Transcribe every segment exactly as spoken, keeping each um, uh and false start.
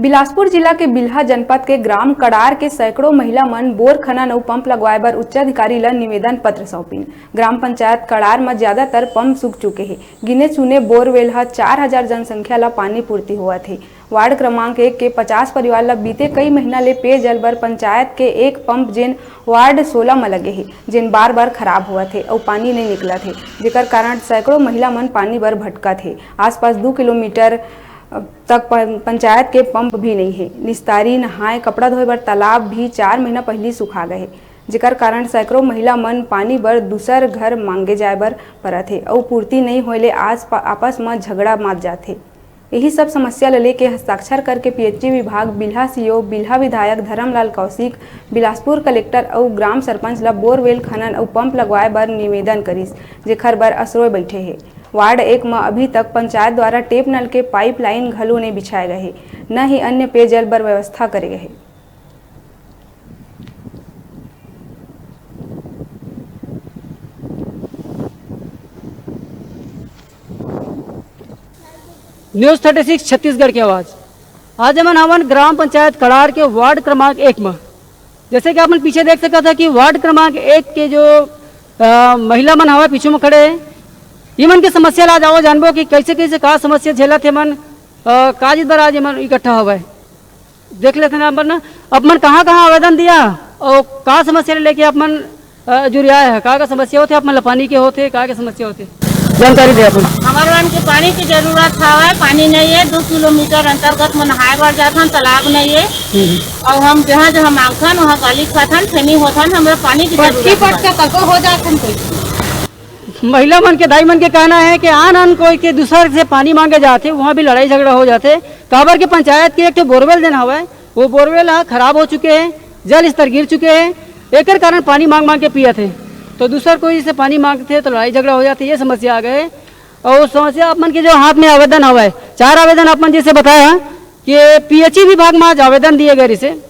बिलासपुर जिला के बिल्हा जनपद के ग्राम कड़ार के सैकड़ों महिला मन बोर खनन अउ पंप लगवाए बर उच्चाधिकारी ल निवेदन पत्र सौंपिन। ग्राम पंचायत कड़ार म ज्यादातर पंप सूख चुके हे। गिने चुने बोरवेल ह चार हजार जनसंख्या ल पानी पूर्ति होवत हे। वार्ड क्रमांक एक के पचास परिवार ल बीते कई महीना ले पेयजल बर पंचायत के एक पंप, जेन वार्ड सोलह म लगे हे, जेन बार-बार खराब होवत हे अउ पानी नइ निकलत हे, जेकर कारण सैकड़ों महिला मन पानी बर भटकत हे। आसपास दू किलोमीटर तक पं-, पंचायत के पंप भी नइ हे। निस्तारी, नहाए, कपड़ा धोए बर तालाब भी चार महीना पहिली सुखा गए हे, जेकर कारण सैकड़ों महिला मन पानी बर दूसर घर मांगे जाए बर परत हे अउ पूर्ति नइ होए ले आस प-, आपस म झगड़ा मात जाथे। यही सब समस्या ल लेके हस्ताक्षर करके पीएचई विभाग, बिल्हा सीओ, बिल्हा विधायक धरमलाल कौशिक, बिलासपुर कलेक्टर अउ ग्राम सरपंच ल बोरवेल खनन अउ पंप लगवाए बर निवेदन करिस, जेखर बर असरोय बैठे हे। वार्ड एक म अभी तक पंचायत द्वारा टेप नल के पाइपलाइन घलो नइ बिछाए गए हे, न ही अन्य पेयजल बर व्यवस्था करे गए हे। न्यूज़ थर्टी सिक्स छत्तीसगढ़ की आवाज़। आज हमन हवन ग्राम पंचायत कड़ार के वार्ड क्रमांक एक म। जैसे कि आप मन पीछे देख सकत ह कि वार्ड क्रमांक एक के जो, अ, महिला मन हवय पीछू म खड़े हे, ये मन के समस्या ला आज आवो जानबो कि कैसे कैसे का समस्या झेलत हे मन, अ, का चीज बर आज ये मन इकट्ठा हवय। देख लेते हैं आप मन, आप मन कहाँ कहाँ आवेदन दिया और का समस्या लेके आप मन, अ, जुरियाए है, का का समस्या होथे, आप मन ला पानी के होथे, का के समस्या होथे, जानकारी दे आप मन। हमर मन के पानी के जरूरत हवय, पानी नहीं है, दो किलोमीटर अंतर्गत में नहाए बर जाथन, तालाब नहीं है। हम्म। और हम जहाँ जहाँ मांगथन, वहाँ गाली खाथन, फेनी होथन, हमरा पानी की पटकी जरूरत पट हवय। के तको हो जाथन कोई। महिला मन के, दाई मन के कहना है कि आन आन कोई के दूसर से पानी मांगे जाथे, वहाँ भी लड़ाई झगड़ा हो जाथे। काबर के पंचायत के एक ठो बोरवेल देन हवय, वो बोरवेल ह खराब हो चुके हे, जल स्तर गिर चुके हे, एकर कारण पानी मांग मांग के पियत हे। तो दूसर कोई से पानी मांगथे तो लड़ाई झगड़ा हो जाथे, ये समस्या आ गए। और समस्या आप मन के जो हाथ में आवेदन हवय, चार आवेदन आप मन जैसे बताया कि पीएचई विभाग में आज आवेदन दिए गए रिसे,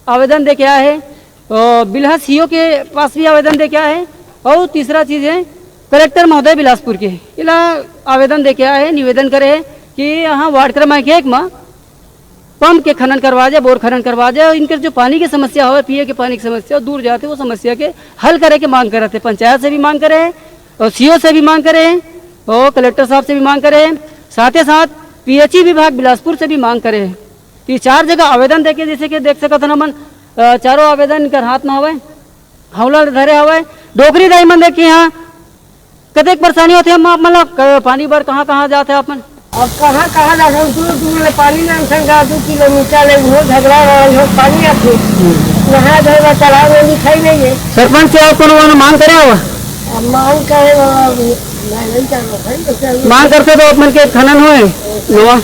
आवेदन दे के आए हे, अ, बिल्हा सीओ के पास भी आवेदन दे के आए हे, और तीसरा चीज है कलेक्टर महोदय बिलासपुर के, इला आवेदन दे के आए हे, निवेदन करे हे कि यहाँ वार्ड क्रमांक एक में पंप के खनन करवा जाए, बोर खनन करवा जाए, और इनकर जो पानी की समस्या हवे, पिए के पानी की समस्या दूर जाथे, वो समस्या के हल करे के मांग करत हे। पंचायत से भी मांग करे हे और सीओ से भी मांग करे हे और कलेक्टर साहब से भी मांग करे हे, साथे साथ पीएचई विभाग बिलासपुर से भी मांग करे हे। तो ये चार जगह आवेदन देके, जैसे कि देख सकत हन हमन, अ, चारों आवेदन इनकर हाथ में हवय, हौला ले धरे हवय। डोकरी दाई मन देखिए यहाँ कतेक परेशानी होथे, हम आप मन ला क-, पानी बर कहाँ कहाँ जाथे आप मन? अब कहाँ कहाँ जाथन, दूर दूर ले पानी लानथन गा, दू किलोमीटर ले, उहो झगड़ा रहा, इहो पानी आथे। हम्म। नहाए धोए बर तालाब में दिखाई नहीं है। सरपंच से आप कोनो कोनो मांग करे हव? अब मांग करे, अब मैं नहीं जानता भाई, तो क्या मांग करते तो आप मन के खनन होए, नवा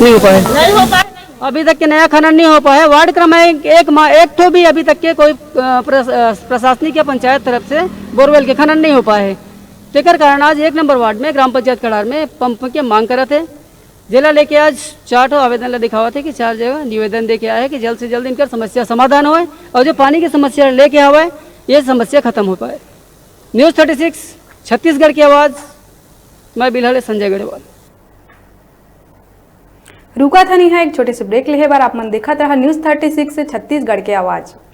नहीं हो पाए। नहीं हो पाए। अभी तक के नया खनन नहीं हो पाए। वार्ड क्रमांक एक में एक ठो भी अभी तक के कोई, अ, प्रस-, अ, प्रशासनिक या पंचायत तरफ से बोरवेल के खनन नहीं हो पाए हे। तेकर कारण आज एक नंबर वार्ड में ग्राम पंचायत कड़ार में पंप के मांग करत हे, जेला लेके आज चार ठो आवेदन ला दिखावत हे कि चार जगह निवेदन दे के आए हे कि जल्द से जल्द इनकर समस्या समाधान होए और जो पानी की समस्या लेके आवे, ये समस्या खत्म हो पाए। न्यूज़ थर्टी सिक्स छत्तीसगढ़ की आवाज़, मैं बिल्हा ले संजय गढ़वाल। रुकत हन इहाँ एक छोटे से ब्रेक लेहे बर। आप मन देखत रहा न्यूज़ थर्टी सिक्स छत्तीसगढ़ के आवाज़।